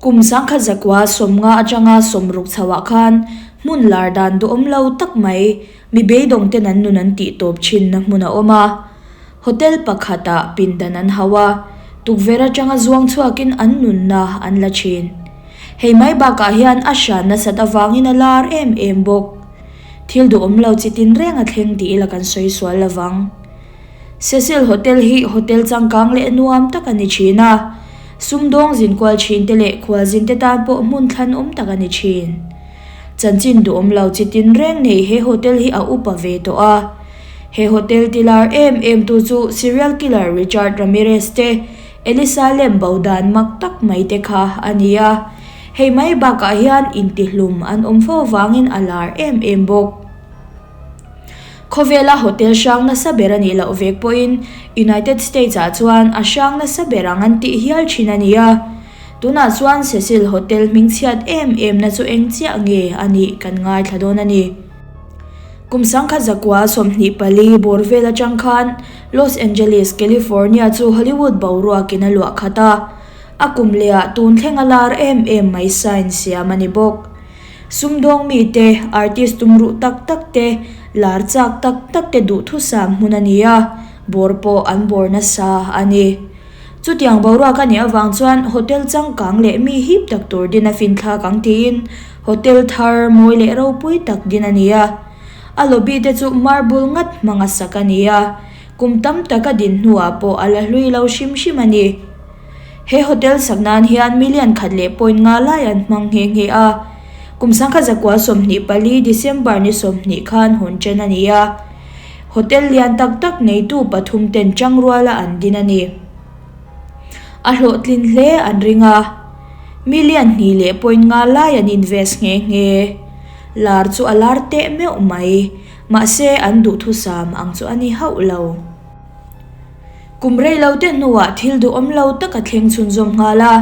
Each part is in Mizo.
Kum 1950 atanga 60 chhoah khan hmun lar dan duhawm lo tak mai mi beidawng ten an nun an tih tawp thinna hmun a awm a. Hotel pakhatah pindan an hauh a, tukverh atanga zuang chhuakin an nunna an la thin. Hei mai bakah hian a hran nasat avangin a lar em em bawk. Thil duhawm lo chi tinreng a thleng tih ila kan sawi sual lovang. Cecil Hotel hi hotel changkang leh nuam tak a ni thin a, sumdawng zinkual thin te leh khualzin te tan pawh hmun thlan awm tak a ni thin. Chanchin duhawm lo chi tinreng nei he hotel hi a upa ve tawh a. He hotel ti lar em em tu chu serial killer Richard Ramirez te Elisa lem bo dan mak tak mai te kha a ni a. Hei mai bakah hian intihlum an awm fo vangin a lar em em bawk. Khawvela hotel hrang nasa ber a nih loh vek pawhin United States ah chuan a hrang nasa ber ang an tih hial thin a ni a. Tunah chuan Cecil Hotel hmingchhiat em em na chu eng chiah nge a nih kan ngaithla dawn a ni. Kum 1924 bawr vel atang khan Los Angeles, California chu Hollywood boruakin a luah khat a. A kum lehah tun thleng a lar em em mai sign siam a ni bawk. Sumdawng mite, artist tumruh tak tak te, lar chak tak tak te duhthusam hmun a ni a, bawr pawh an bawr nasa a ni. Chutiang boruak a nih avang chuan hotel changkang leh mi hip tak tur din a finthlak ang tiin hotel thar mawi leh ropui tak din a ni a. A lobby te chu marble ngat hmang a sak a ni a, kum tam tak a din hnuah pawh a la hlui lo hrim hrim a ni. He hotel sak nan hian million khat leh point nga lai an hmang nghe nghe a. Kum 1924 December ni 20 khan hawn chen a ni a. Hotel lian tak tak neitu pathum ten tangruala an din a ni. A hlawhtlin hle an ring a. Million hnih leh point nga lai an invest nghe nghe. Lar chu a lar teh meuh mai. Mahse an duhthusam ang chu a ni hauh lo. Kum rei lo te hnuah thil duhawm lo tak a thleng chhunzawm nghal a,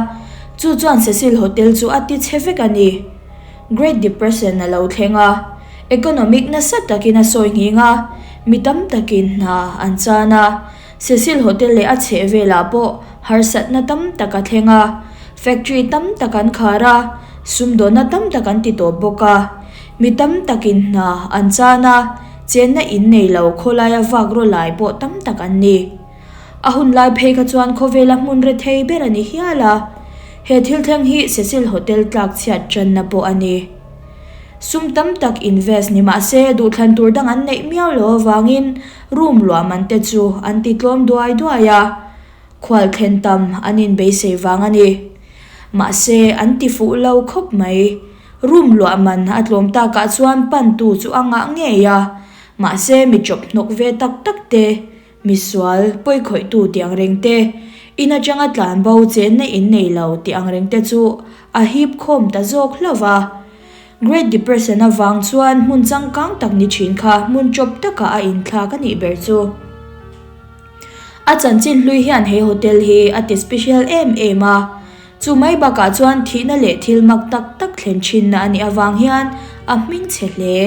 chu chuan Cecil Hotel chu a ti chhe vek a ni. Great Depression a lo thleng a, economic nasa takin a sawi nghing a, mi tam takin hna an chan a, Cecil Hotel leh a chhehvelah pawh harsatna tam tak a thleng a, factory tam tak an khar a, sumdawnna tam tak an ti tawp bawk a, mi tam takin hna an chan a, Chenna in nei lo khawlaia vak raw lai pawh tam tak an ni. A hun lai phei kha chuan khawvela hmun re thei ber a ni hial a. He thil thleng hi Cecil Hotel tlak chhiat tanna pawh a ni. Sum tam tak invest ni mah se duhthlan tur dang an neih miau lo avangin room luah man te chu an ti tlawm duai duai a. Khual thlen tam an inbeisei vang a ni. Mahse an ti fuh lo khawp mai. Room luah man a tlawm takah chuan pantu chu a ngah ngei a, mahse mi chawp hnawk ve tak tak te, misual, pawikhawihtu tih ang reng te, in atanga tlan bo chenna in nei lo tih ang reng te chu a hip khawm ta zawk hlauh va. Great Depression avang chuan hmun changkang tak ni thin kha hmun chawp takah a inthlak a nih ber chu. A chanchin hlui hian he hotel hi a ti special em em a. Chu mai bakah chuan thihna leh thil mak tak tak thlen thinna a nih avang hian a hming chhe hle.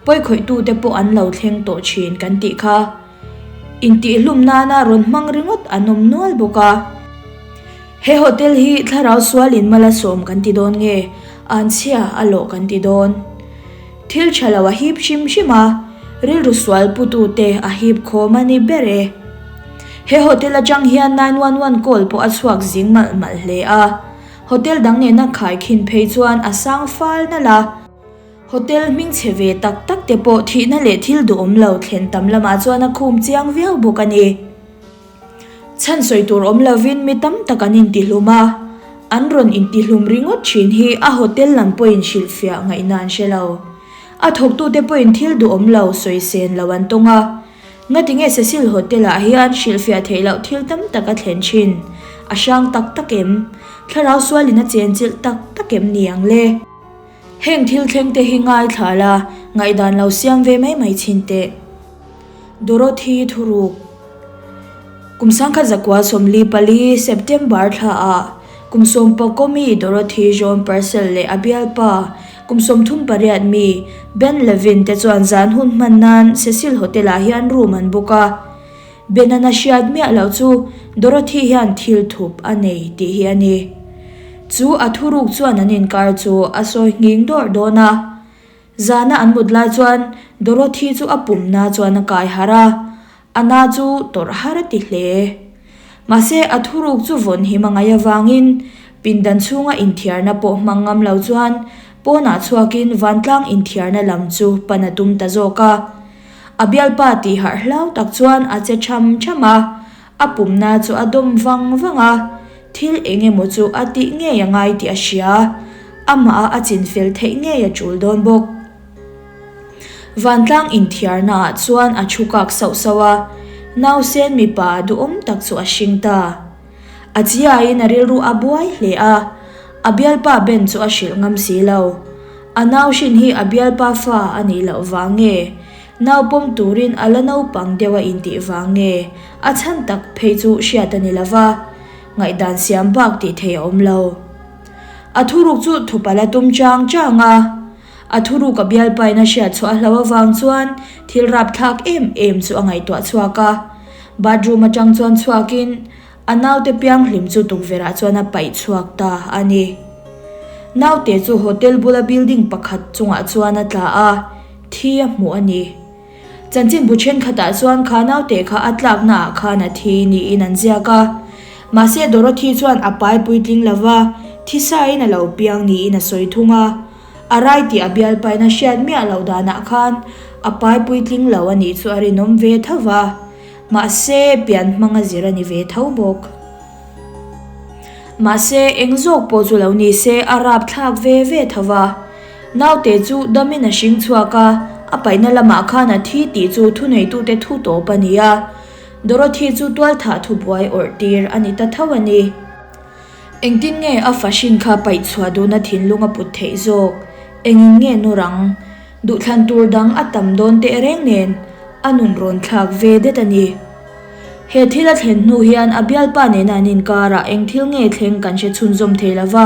Pawikhawihtute pawh an lo thleng tawh thin kan tih kha. Intihhlum nana rawn hmang ringawt an awm nual bawk a. He hotel hi thlarau sualin mal a sawm kan ti dawn nge, anchhia a lawh kan ti dawn. Thil tha lo a hip hrim hrim a, rilru sual putute a hip khawm a ni ber e. He hotel atang hian 911 call pawh a chhuak zing malh malh hle a, hotel dang nena khaikhin phei chuan a sang fal nalh a. Hotel hming chhe ve tak tak te pawh thihna leh thil duhawm lo thlen tam lamah chuan a khum chiang viau bawk a ni. Chhan sawi tur awm lovin mi tam tak an intihlum a, an rawn intihlum ringawt thin hi a hotel lam pawhin hrilhfiah ngaihna an hre lo. A thawktute pawhin thil duhawm lo sawi sen lo an tawng a. Ngatinge Cecil Hotel ah hian hrilhfiah theih loh thil tam tak a thlen thin? A hrang tak tak em? Thlarau sualin a chenchilh tak tak em ni ang le? Heng thil thleng te hi ngaithla la, ngaihdan lo siam ve mai mai chhin teh. Dorothy Thuruk Kum 1944 September thla ah kum 11 mi Dorothy Joan Purcell leh a bialpa kum 38 mi Ben Levin te chuan zan hun hman nan Cecil Hotel ah hian room an book a. Ben-a'n a hriat miah loh chu Dorothy hian thil thup a nei tih hi a ni. Chu a thuruk chuan an inkar chu a sawi nghing dawrh dawn a. Zana an mut lai chuan Dorothy chu a pumna chuan a kai harh a, a na chu tawrh har a ti hle. Mahse a thuruk chu vawn him a ngaih avangin pindan chhunga inthiarna pawh hmang ngam lo chuan pawnah chhuakin vantlang inthiarna lam chu pan a tum ta zawk a. A bialpa tih harh hlau tak chuan a che tham tham a, a pumna chu a dawm vang vang a, thil eng emaw chu a tih ngei a ngai tih a hria, amah a a chinfel theih ngei a tul dawn bawk. Vantlang inthiarna ah chuan a thu kak sauh sauh a, nausen mipa duhawm tak chu a hring ta. A chiaiin a rilru a buai hle a, a bialpa Ben chu a hrilh ngam si lo. A nau hrin hi a bialpa fa a nih loh vang nge, nau pawm turin a la naupang deuh a intih vang nge, a chhan tak phei chu hriat a ni lo va, ngaihdan siam bak tih theih a awm lo. A thuruk chu thup a la tum chang chang a. A thuruk a bialpain a hriat chhuah a hlo avang chuan thil rapthlak em em chu a ngaihtuah chhuak a. Bathroom atang chuan chhuakin a naute pianghlim chu tukverhah chuan a paih chhuak ta a ni. Naute chu hotel bula building pakhat chungah chuan a tla a, thi a hmuh a ni. Chanchinbu thenkhatah chuan kha naute kha a tlakna ah khan a thi niin an ziak a. Mahse Dorothy chuan a pai puitling lova, thisain a lo piang niin a sawi thung a. A rai tih a bialpain a hriat miah loh danah khan a pai puitling lo a nih chu a rinawm ve tho va. Mahse pian hmang a zir a ni ve tho bawk. Mahse eng zawk pawh chu lo ni se a rapthlak ve ve tho va. Naute chu damin a hring chhuak a, a paihna lamah khan a thi tih chu thuneitute thu tawp a ni a. Dorothy chu tualthah thubuai awrh tir a ni ta tho a ni. Engtin nge a fahrin kha paih chhuah duhna thinlung a put theih zawk? Engin nge nu rang? Duhthlan tur dang a tam dawn teh reng nen a nun rawn thlak ve det a ni. He thil a thlen hnu hian a bialpa nena an inkarah eng thil nge thleng kan hre chhunzawm thei lo va,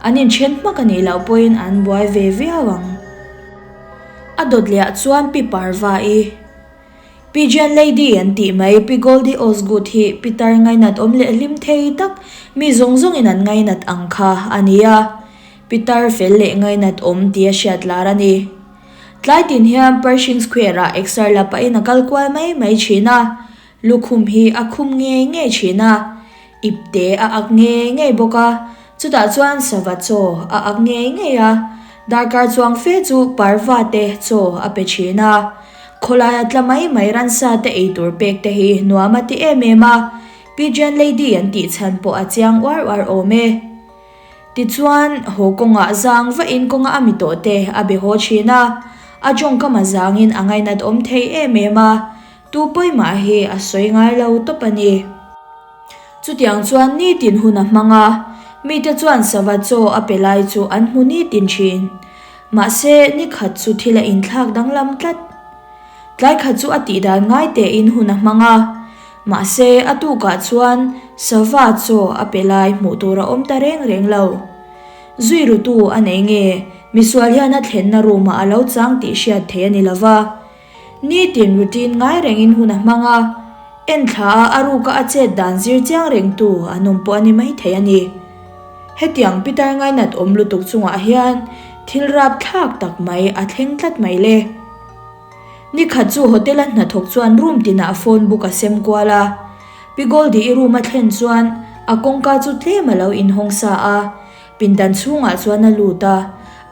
An inthen hmak a nih loh pawhin an buai ve viau ang. A dawt leh ah chuan Pi Parva-i, Pi Jan Lady an tih mai Pi Goldie Osgood hi Pitar ngainat awm leh hlim thei tak, mi zawng zawngin an ngainat ang kha a ni a. Pitar fel leh ngainat awm tia hriat lar a ni. Tlai tin hian Pershing Square-ah exer la pahin a kal kual mai mai thin a, lukhum hi a khum ngei ngei thin a, ipte a ak ngei ngei bawk a, Chutah chuan sava chaw a ak ngei ngei a, darkar chuang fe chu parva te chaw a pe thin a. Khawlaia tla mai mai ransa te ei tur pek te hi nuam a ti em em a, Pigeon Lady an tih chhan pawh a chiang uar uar awm e. Tichuan, haw kawngah zang vahin kawnga a mi tawh te a be haw thin a, a tawngkam a zangin a ngainat awm thei em em a, tu pawimah hi a sawi ngai lo tawp a ni. Chutiang chuan nitin hun a hmang a, mite chuan sava chaw a pe lai chu an hmu nitin thin. Mahse, ni khat chu thil a inthlak danglam tlat. Tlai khat chu a tih dan ngai tein hun a hmang a, mahse a tukah chuan sava chaw a pe lai hmuh tur a awm ta reng reng lo. Zui rutu a nei nge, misual hian a thlenna room ah a lo chang tih hriat theih a ni lova. Nitin routine ngai rengin hun a hmang a, enthla a a ruka a chet dan zir chiang rengtu an awm pawh a ni maithei a ni. Hetiang pitar ngainat awm lutuk chungah hian thil rapthlak tak mai a thleng tlat mai le. Nikhat chu hotel a hnathawk chuan room tinah phone book a sem kual a. Pi Goldie-i room a thlen chuan a kawngka chu tlem a lo inhawng sa a, pindan chhungah chuan a lut a,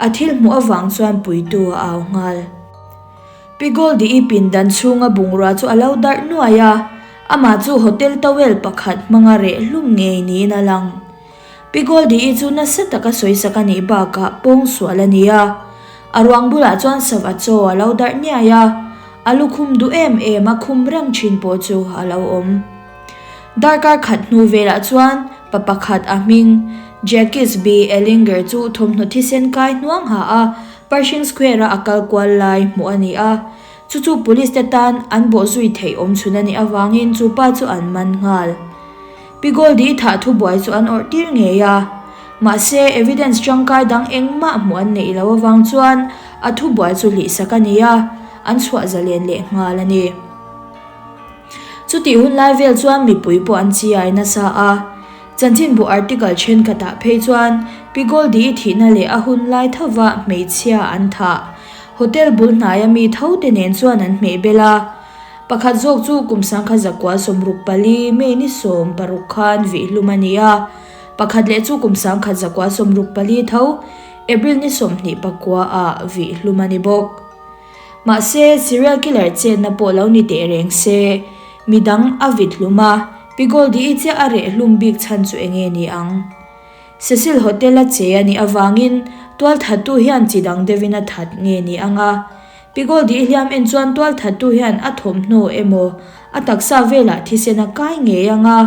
a thil hmuh avang chuan puitu a au nghal. Pi Goldie-i pindan chhunga bungrua chu a lo darh nuai a, amah chu hotel towel pakhat hmanga reh hlum ngei niin a lang. Pi Goldie-i chu nasa taka sawisak a nih bakah pawngsual a ni a, a ruang bulah chuan sava chaw a lo darh niai a, a lukhum duh em em a khum reng thin pawh chu a lo awm. Darkar khat hnu velah chuan pa pakhat a hming Jacques B. Ellinger chu thawmhnaw thisen kai hnuang ha a, Pershing Square-a a kal kual lai hmuh a ni a, chu chu police te tan an bawh zui theih awm chhun a nih avangin chu pa chu an man nghal. Pi Goldie thah thubuai chu an awrh tir ngei a, mahse evidence tangkai dang engmah hmuh an neih loh avang chuan a thubuai chu hlihsak a ni a, an chhuah zalen leh nghal a ni. Chutih hun lai vel chuan mipui pawh an chiai nasa a. Chanchinbu article thenkhatah phei chuan Pi Goldie-i thihna leh a hun lai thova hmeichhia an thah. Hotel bul hnaia mi tho te nen chuan an hmeh bel a. Pakhat zawk chu kum 1964 May ni 16 khan vihhlum a ni a. Pakhat leh chu kum 1964 tho April ni 29 ah vihhlum a ni bawk. Mahse, serial killer chetna pawh lo ni teh reng se, midang a vit hlum a, Pi Goldie-i chiah a reh hlum bik chhan chu enge ni ang? Cecil Hotel-a che a nih avangin tualthattu hian chi dang deuhin a that nge ni ang a? Pi Goldie-i hliam en chuan tualthattu hian a thawmhnaw emaw a taksa velah thisen a kai ngei ang a?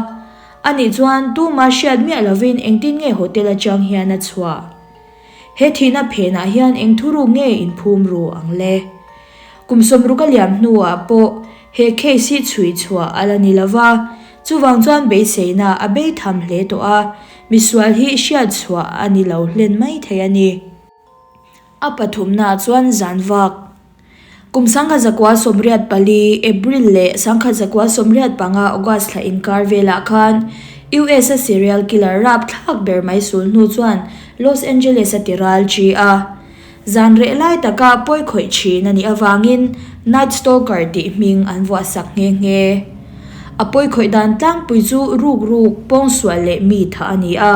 Anih chuan tuma hriat miah lovin engtin nge hotel atang hian a chhuah? He thihna phenah hian eng thuruk nge inphum ru ang le? Kum sawmruk a liam hnuah pawh he case hi chhui chhuah a la ni lo va, chuvang chuan beiseina a bei tham hle tawh a, misual hi hriat chhuah a ni lo hlen mai thei a ni. A pathumnaah chuan zan vak. Kum 1984, April leh 1985, August thla inkar velah khan US-a serial killer rapthlak ber mai sul hnu chuan Los Angeles a ti ral chi a. Zan reh lai taka pawi khawih thin a nih avangin Night Stalker tih hming an vuah sak nghe nghe. A pawi khawih dan tlangpui chu ruk ruk, pawngsual leh mi thah a ni a.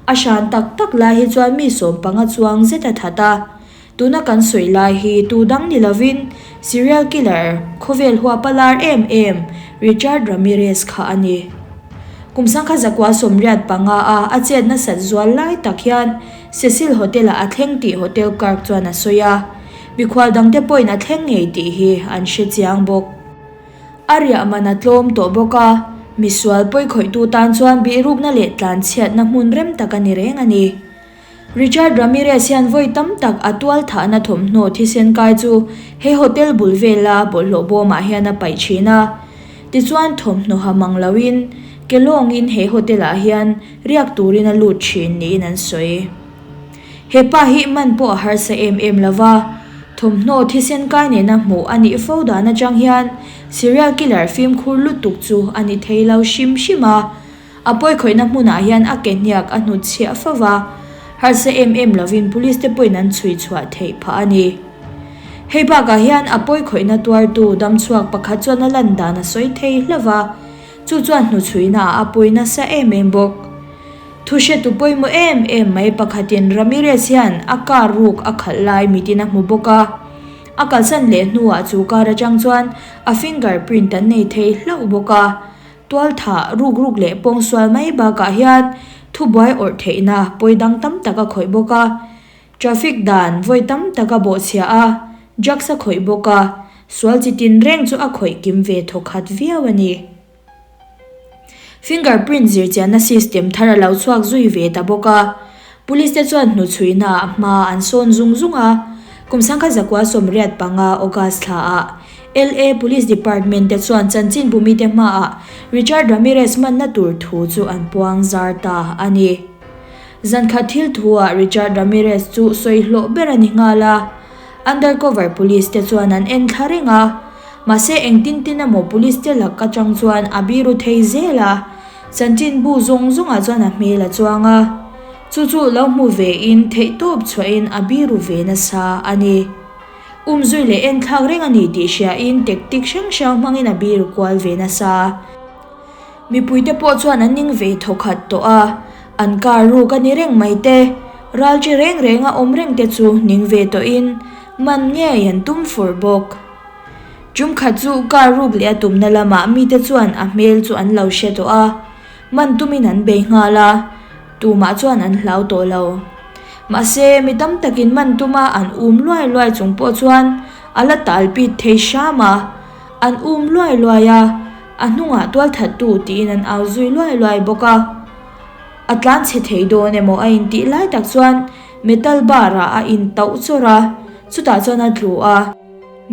A hran tak tak lai hi chuan mi sawmpanga chuang zet a that a. Tuna kan sawi lai hi tu dang ni lovin serial killer khawvel huapa lar em em Richard Ramirez kha a ni. Kum 1985 a a chet nasat zual lai tak hian Cecil Hotel-ah a thleng tih hotel clerk chuan a sawi a, mikhual dangte pawhin a thleng ngei tih hi an hre chiang bawk. A riah man a tlawm tawh bawk a, misual pawikhawihtu tan chuan bihrukna leh tlanchhiatna hmun rem tak a ni reng a ni. Richard Ramirez hian vawi tam tak a tual thahna thawmhnaw thisen kai chu he hotel bul vela bawlhhlawh bawmah hian a paih thin a. Tichuan thawmhnaw ha mang loin ke lawngin he hotel ah hian riak turin a lut thin niin an sawi. He pa hi man pawh a harsa em em lo va, thawmhnaw thisen kai nena hmuh a nih fo dan atang hian serial killer fimkhur lutuk chu a ni thei lo hrim hrim a. A pawikhawihna hmunah hian a ke hniak a hnut chhiah fo va, harsa em em lovin police te pawhin an chhui chhuah theih phah a ni. Hei bakah hian a pawikhawihna tuartu damchhuak pakhat chuan a lan dan a sawi thei hlauh va, chu chuan hnuchhuihnaah a pawi nasa em em bawk. Thu hretu pawimawh em em mai pakhatin Ramirez hian a car ruk a khalh lai mitin a hmu bawk a, a kalsan leh hnuah chu car atang chuan a finger print an nei thei hlauh bawk a, Tualthah, rukruk leh pawngsual mai bakah hian thubuai awrh theihna pawi dang tam tak a khawih bawk a. Traffic dan vawi tam tak a bawhchhia a, drugs a khawih bawk a, sual chi tin reng chu a khawih kim ve thawkhat viau a ni. Finger print zirchianna system thar a lo chhuak zui ve ta bawk a. Police te chuan hnuchhuihna ah hma an sawn zung zung a, kum 1985 August thla ah LA Police Department te chuan chanchinbu mite hmaah Richard Ramirez manna tur thu chu an puang zar ta a ni. Zankhat thil thu ah Richard Ramirez chu sawi hlawh ber a ni nghal a, undercover police te chuan an en thla reng a, mahse engtin tin emaw police te lak atang chuan a biru thei zel a, Chanchinbu zawng zawngah chuan a hmel a chuang a, chu chu lo hmu vein theihtawp chhuahin a biru ve nasa a ni. Umzui leh enthlak reng a ni tih hriain tactic hrang hrang hmangin a biru kual ve nasa. Mipuite pawh chuan an ning ve thawkhat tawh a, an car ruk a ni reng mai te, ral chi reng renga awm reng te chu ning ve tawhin man ngei an tum fur bawk. Tum khat chu car ruk leh a tumna lamah mite chuan a hmel chu an lo hre tawh a, man tumin an bei nghal a, tumah chuan an hlau tawh lo. Mahse, mi tam takin man tuma an um luai luai chung pawh chuan a la tal pit thei hram a, an um luai luai a, a hnungah tualthattu tiin an au zui luai luai bawk a. A tlan chhe thei dawn emaw a intih lai tak chuan metal bar ah a intauh chawrh a, chutah chuan a tlu a.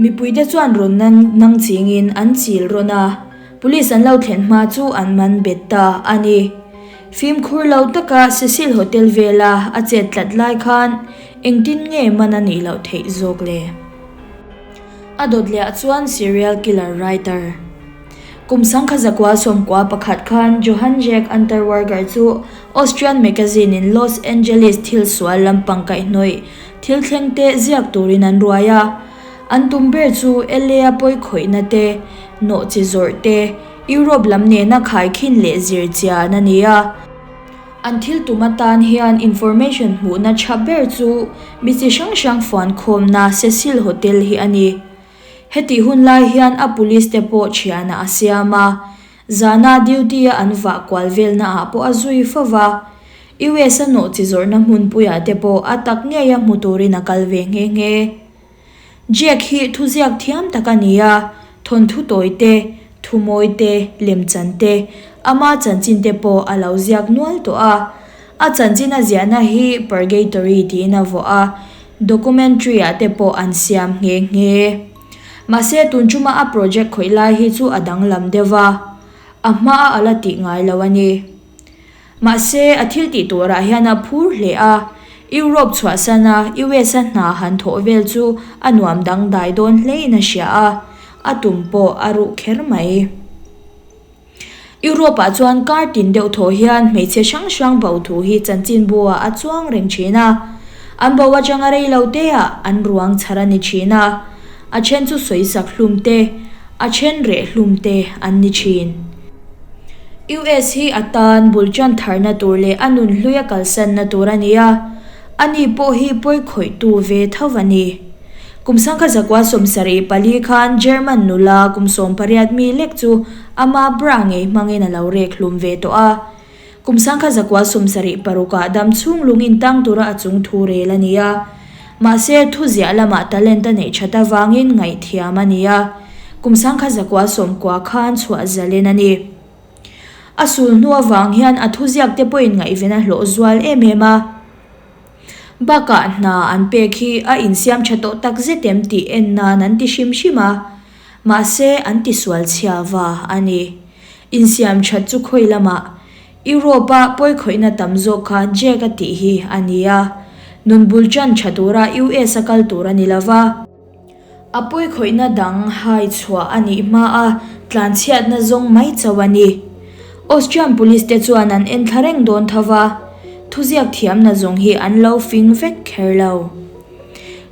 Mipuite chuan rawn nan nang chingin an chil rawn a, police an lo thlen hma chu an man bet ta a ni. Fimkhur lo taka Cecil Hotel vela a chet tlat lai khan engtin nge man a nih loh theih zawk le? A dawt leh ah chuan serial killer writer. Kum 1991 khan Johann Jack Unterweger chu Austrian magazine-in Los Angeles thil sual lampang kaihhnawih thil thlengte ziak turin an ruai a. An tum ber chu LA-a pawi khawihna te, nawhchi zawrh te, Europe lam nena khaikhin leh zir chian a ni a. An thil tum atan hian information hmuhna tha ber chu mi chi hrang hrang fuan khawmna Cecil Hotel hi a ni. Hetih hun lai hian a police te pawh thianah a siam a, zana duty a an vah kual velna ah pawh a zui fo va. US a nawhchi zawrhna hmunpuiah te pawh a tak ngeia hmu turin a kal ve nghe nghe. Jack hi thuziak thiam tak a ni a, thawnthu tawi te, thumawi te, lemchan te, ama chanchin te pawh a lo ziak nual tawh a. A chanchin a ziahna hi Purgatory tiin a vuah a, documentary ah te pawh an siam nghe nghe. Mahse tun tuma a project khawih lai hi chu a danglam deuh va, a hmaa a la tih ngai lo a ni. Mahse, a thil tih turah hian a phur hle a, Europe chhuahsana US-a hna han thawh vel chu a nuam dangdai dawn hlein a hria a, a tum pawh a ruh kher mai. Europe-ah chuan kar tin deuh thaw hian hmeichhe hrang hrang bo thu hi chanchinbu-ah a chuang reng thin a, an bo atanga rei lo teah an ruang chhar a ni thin a, a then chu sawisak hlum te, a then reh hlum te an ni thin. US hi a tan bul tan tharna tur leh a nun hlui a kalsanna tur a ni a, ani pawh hi pawi khawihtu ve tho a ni. Kum sangkhat zakua 74 khan German nula kum 18 mi lek chu ama bra ngei hmangin a lo rek hlum ve tawh a. Kum 1976 ah dam chhung lung intang tura a chung thu rel a ni a. Mahse, thuziah lamah talent a neih that avangin ngaihthiam a ni a, kum 1990 khan chhuah zalen a ni. A sul hnu avang hian a thuziak te pawhin ngaihven a hlawh zual em em a. Bakah hna an pek hi a insiam tha tawh tak zet em tih en nan an ti hrim hrim a, mahse an ti sual chhia va a ni. Insiam that chu khawi lamah Europe-a pawikhawihna tam zawk kha Jack a tih hi a ni a, nun bul tan tha tura US a kal tur a ni lo va. A pawikhawihna dang hai chhuah a nih hma a tlanchhiatna zawng mai chauh a ni. Austrian police te chuan an en thla reng dawn tho va, thuziak thiamna zawng hi an lo fing vek kher lo.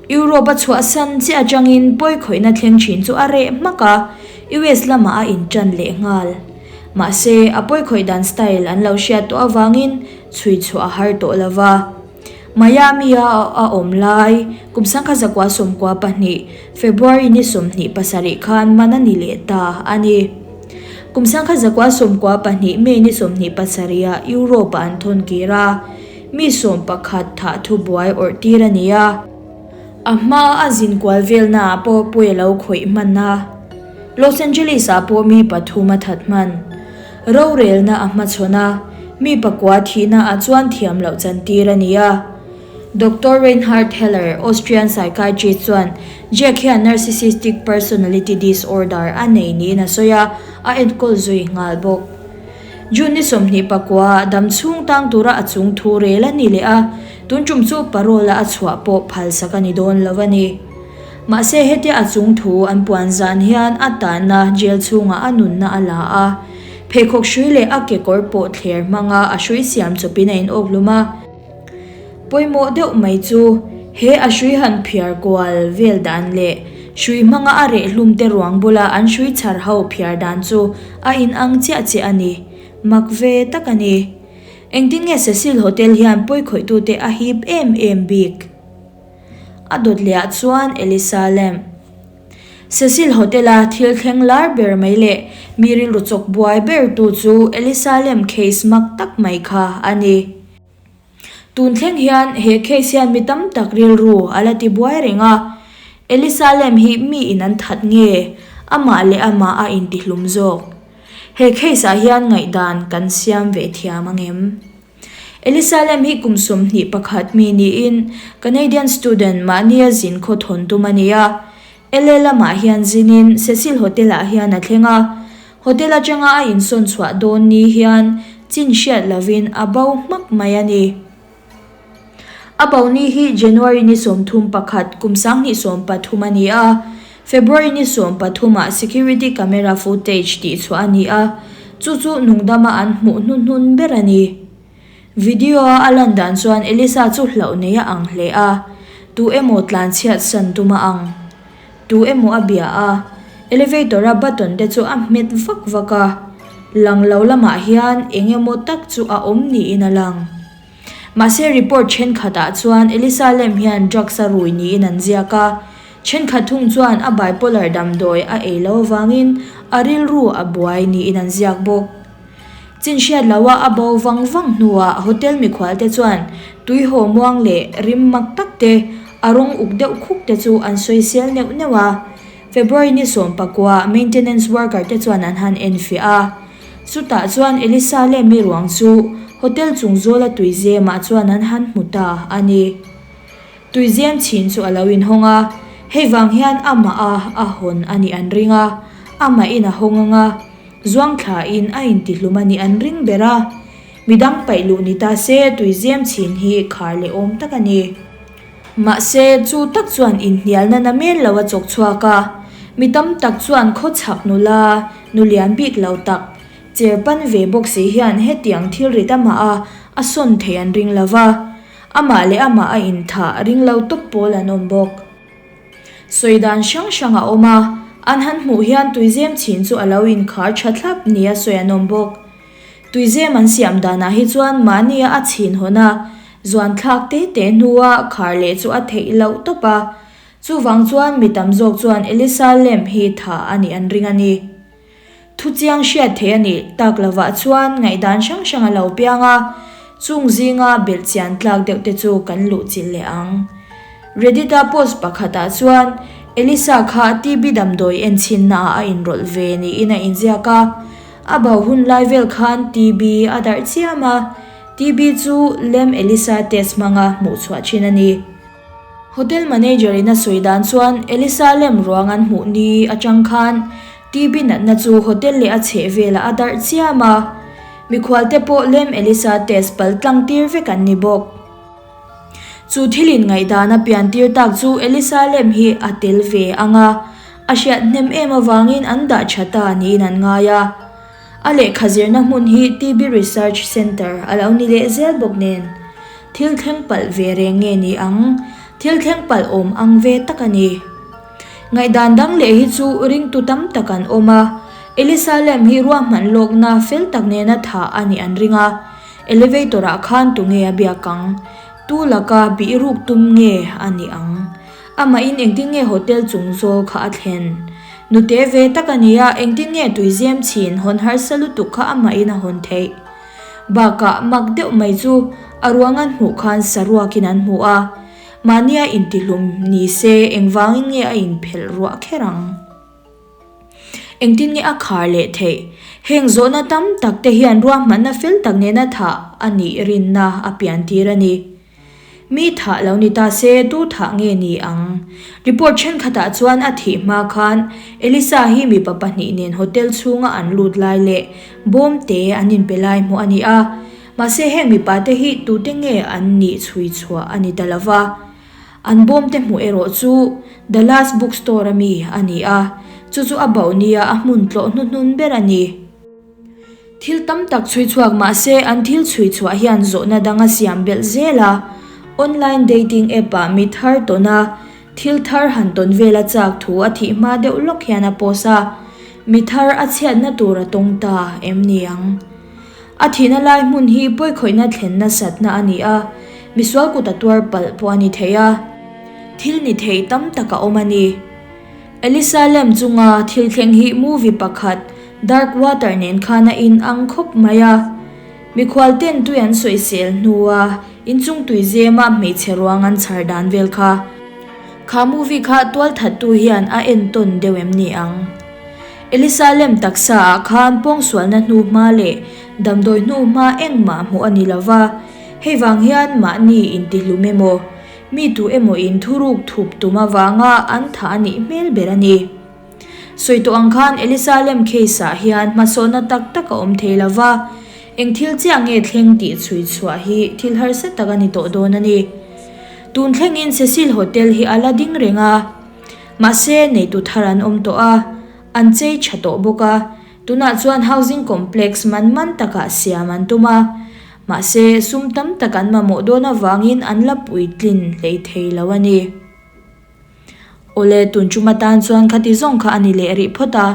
Europe a chhuahsan chiah atangin pawikhawihna thleng thin chu a reh hmak a, US lamah a intan leh nghal. Mahse, a pawikhawih dan style an lo hriat tawh avangin chhui chhuah a har tawh lo va. Miami-a a awm lai kum 1992, February ni 27 khan man a ni leh ta a ni. Kum 1992 May ni 27 ah Europe-ah an thawn kir a, mi 11 thah thubuai awrh tir a ni a. A hma a zin kual velnaah pawh pawi a lo khawih hman a. Los Angeles-ah pawh mi pathum a that hman. Rorelna a hmachhawn a, mi pakua thihnaah chuan thiam loh chantir a ni a. Doctor Reinhard Heller, Austrian psychiatrist chuan Jack hian narcissistic personality disorder a nei niin a sawi a, a enkawl zui nghal bawk. June ni 29 dam chhung tang tura a chung thu rel a ni leh a, tun tum chu parole a chhuah pawh phalsak a ni dawn lo a ni. Mahse hetia a chung thu an puan zan hian a tanna jail chhungah a nunna a la a, pheikhawk hrui leh a kekawr pawh thler hmanga a hrui siam chawpin a inawk hlum a. Pawimawh deuh mai chu he a hrui han phiar kual vel dan leh hrui hmanga a reh hlum te ruang bula an hrui chhar ho phiar dan chu a inang chiah chiah a ni. Mak ve tak a ni. Engtin nge Cecil Hotel hian pawikhawih tute a hip em em bik? A dawt leh ah chuan Elisa Lam. Cecil Hotel-a thil thleng lar ber mai leh mi rilru chawk buai ber tu chu Elisa Lam case mak tak mai kha a ni. Tun thleng hian he case hian mi tam tak rilru a la ti buai reng a, Elisa Lam hi mi in an that nge, amah leh amah a intihlum zawk? He case ah hian ngaihdan kan siam ve thiam angem? Elisa Lam hi kum 21 mi niin Canadian student mahnia zin khaw thawn tum a ni a, LA lamah hian zinin Cecil Hotel ah hian a thleng a, Hotel atanga a insawn chhuah dawn ni hian chin hriat lovin a bo hmak mai a ni. A bo ni hi January ni 31 kum 2013 a ni a. February ni 13 ah security camera footage tihchhuah a ni a, chu chu nungdama an hmuh hnuhnun ber a ni. Video-a a lan dan chuan Elisa chu hlauh nei a ang hle a, tu emaw tlanchhiat san tum a ang. Tu emaw a bia a, elevator-a button te chu a hmet vak vak a, lang lo lamah hian eng emaw tak chu a awm niin a lang. Mahse report thenkhatah chuan Elisa lem hian drugs a rui niin an ziak a, thenkhat thung chuan a bipolar damdawi a ei lo avangin a rilru a buai niin an ziak bawk. Chin hriat loha a bo vang vang hnuah hotel mikhualte chuan tuihaw muang leh rim mak tak te, a rawng uk deuh khuk te chu an sawisel neuh neuh a. February ni 19 maintenance worker te chuan an han enfiah a. Chutah chuan Elisa leh mi ruang chu hotel chung zawla tuizemah chuan an han hmu ta a ni. Tuizem chhin chu a lo inhawng a, hei vang hian amah a a hawn a nih an ring a, amahin a hawng ang a. Zuangthlain a intihlum a nih an ring ber a, midang paih luh ni ta se tuizem chhin hi khar leh awm tak a ni. Mahse, chu tak chuan inhnialna na mel lo a chawk chhuak a, mi tam tak chuan khawchhak nula, nu lian bik lo tak, cher pan ve bawk si hian hetiang thil rit amah a a sawn thei an ring lo va, amah leh amah a inthah ring lo tawp pawl an awm bawk. Sawi dan hrang hrang a awm a, an han hmuh hian tuizem chhin chu a lo inkhar tha thlap nia sawi an awm bawk. Tuizem an siam danah hi chuan mahnia a chhin hawn a, zuan thlak te te hnua khar leh chu a theih loh tawp a. Chuvang chuan mi tam zawk chuan Elisa Lamb hi tha a nih an ring a ni. Thu chiang hriat theih a nih tak lovah chuan ngaihdan hrang hrang a lo piang a, chung zinga belh chian tlak deuh te chu kan luh chilh leh ang. Reddit-a post pakhatah chuan Elisa kha TB damdawi enchhinnaah a inrawlh ve niin a inziak a, a bo hun lai vel khan TB a darh chiam a, TB chu lem Elisa test hmanga hmuhchhuah thin a ni. Hotel manager in a sawi dan chuan Elisa lem ruang an hmuh ni atang khan TB natna chu hotel leh a chheh velah a darh chiam a, mikhual te pawh lem Elisa test pal tlang tir vek an ni bawk. Chu thil in ngaihdan a pian tir tak chu Elisa lem hi a tel ve ang a, a hriat hnem em avangin an dah tha ta niin an ngai a. A lehkha zirna hmun hi TB Research Centre a lo ni leh zel bawk nen, thil thleng palh ve reng nge ni ang, thil thleng palh awm ang ve tak a ni. Ngaihdan dang leh hi chu ringtu tam tak an awm a, Elisa lem hi ruahman lawkna fel tak nena thah a nih an ring a, elevator ah khan tunge a biak ang, tu laka bih ruk tum nge a nih ang. Amahin engtin nge hotel chung zawl kha a thlen? Nute ve tak a nia, engtin nge tuizem chhin hawn harsa lutuk kha amahin a hawn theih? Bakah mak deuh mai chu a ruang an hmuh khan saruakin an hmu a, mahnia intihlum ni se engvangin nge a inphelh ruah kher ang? Engtin nge a khar leh theih? Heng zawhna tam tak te hian ruahmanna fel tak nena thah a nih rinna a piantir a ni. Mi thah lo ni ta se tu thah nge ni ang? Report thenkhatah chuan a thih hma khan Elisa hi mipa pahnih nen hotel chhunga an lut lai leh bawm te an inpe lai hmuh a ni a. Mahse heng mipa te hi tute nge an nih chhui chhuah a ni ta lo va. An bawm te hmuh erawh chu The Last Bookstore a mi a ni a, chu chu a bauh nia a hmun tlawh hnuhnun ber a ni. Thil tam tak chhui chhuak mah se an thil chhui chhuah hian zawhna dang a siam belh zel a, online dating app ah mi thar tawn a, thil thar han tawn vel a chak thu a thih hma deuh lawk hian a post a, mi thar a chhiatna tur a tawng ta em ni ang? A thihna lai hmun hi pawikhawihna thlen nasatna a ni a, misual kut a tuar palh pawh a ni thei a, thil ni thei tam tak a awm a ni. Elisa lem chunga thil thleng hi movie pakhat Dark Water nen khan a in ang khawp mai a. Mikhual ten tui an sawisel hnua inchung tui zema hmeichhe ruang an chhar dan vel kha. Kha movie kha tualthattu hian a entawn deuh em ni ang? Elisa lem taksa ah khan pawngsualna hnuhma leh damdawi hnuhma engmah hmuh a ni lova, hei vang hian mahni intihlum emaw Mi tu emaw in thuruk thup tum avanga an thah a nih hmel ber a ni. Sawi tawh ang khan Elisa lem case ah hian hmasawhna tak tak a awm thei lo va, eng thil chiah nge thleng tih chhui chhuah hi thil harsa tak a ni tawh dawn a ni. Tun thlengin Cecil Hotel hi a la ding reng a. Mahse, neitu thar an awm tawh a, an chei tha tawh bawk a. Tunah chuan housing complex man man takah siam an tum a. Mahse, sum tam tak an mamawh dawn avangin an la puitlin hlei thei lo a ni. Awle, tun tum atan chuan khati zawng kha a ni leh rih phawt a,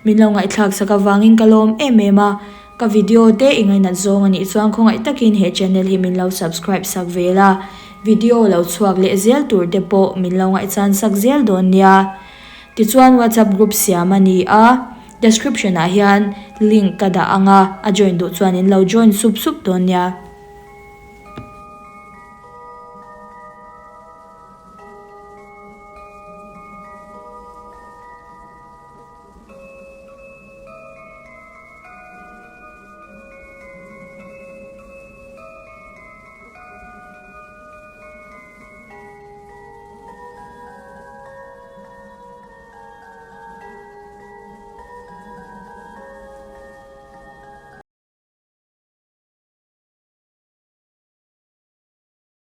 min lo ngaihthlak sak avangin ka lawm em em a, ka video te i ngainat zawng a nih chuan khawngaih takin he channel hi min lo subscribe sak ve la, video lo chhuak leh zel tur te pawh min lo ngaihchan sak zel dawn nia. Tichuan WhatsApp group siam a ni a, description ah hian link ka dah ang a, a join duh chuan in lo join sup sup dawn nia.